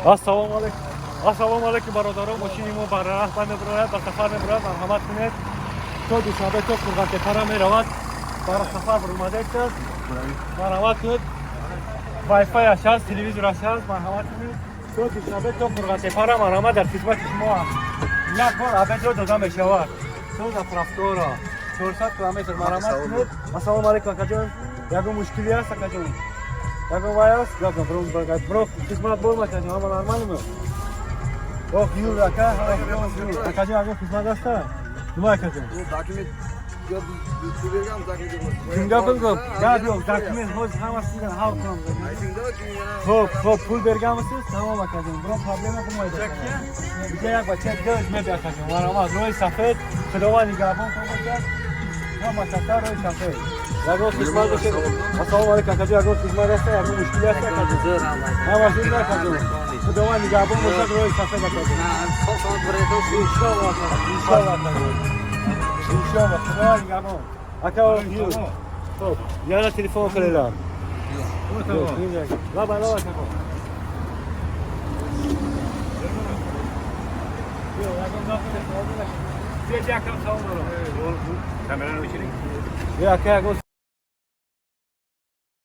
Ассалому алайкум. Ассалому алайкум, бародарон. Мошини мо ба раҳба мебарояд, ба сафар мебарояд. Марҳамат кунед. То Душанбе, то Қурғантепара меравад. Бара сафар баромадааст. Марҳамат кунед. Вай-фай ҳаст, телевизор ҳаст. Марҳамат кунед. То Душанбе, то Қурғантепара, марҳамат, дар хидмати шумо аст. Як бор обедро дода мешавад. То заправкора. 400 километр, марҳамат кунед. Ассалому алайкум, акаҷон. Ягон мушкилӣ аст, акаҷон? Ягон вай аст? Гап бро, бро, хизмат бор, акаҷон, ҳама нормально? Ох, юр, ака, акаҷон, ягон хизмат аста? Нima, акаҷон? Документ бергам, документ. Кимга bildim? Gap yo'q, документ hozir hammasini hal qilamiz. Xo'p, xo'p, pul berganmisiz? Tamom, akajon, biror problema bo'lmaydi. Bitta як бача дӯз меби, акаҷон. Марҳамат, роҳи сафед, Худованд нигаҳбон бошад. Ҳама каса роҳи сафед. Ягон хизмат бошад. Ассалому алайкум, акаҷон, ягон хизмат аст, ягон мушкилӣ аст, акаҷон? Ҳама зинда, акаҷон. Худованд нигаҳбон бошад, роҳи сафед, акаҷон. Иншоаллоҳ, акаҷон. Иншоаллоҳ, акаҷон. Иншоаллоҳ, Худованд нигаҳбон. Ака, юр. Xo'p, yana telefon qilinglar. Лаба, лаба, ака. Yo'q, ягон gap yo'q. Якам салом дорам. Kamerani o'chiring. Yo'q, aka, ягон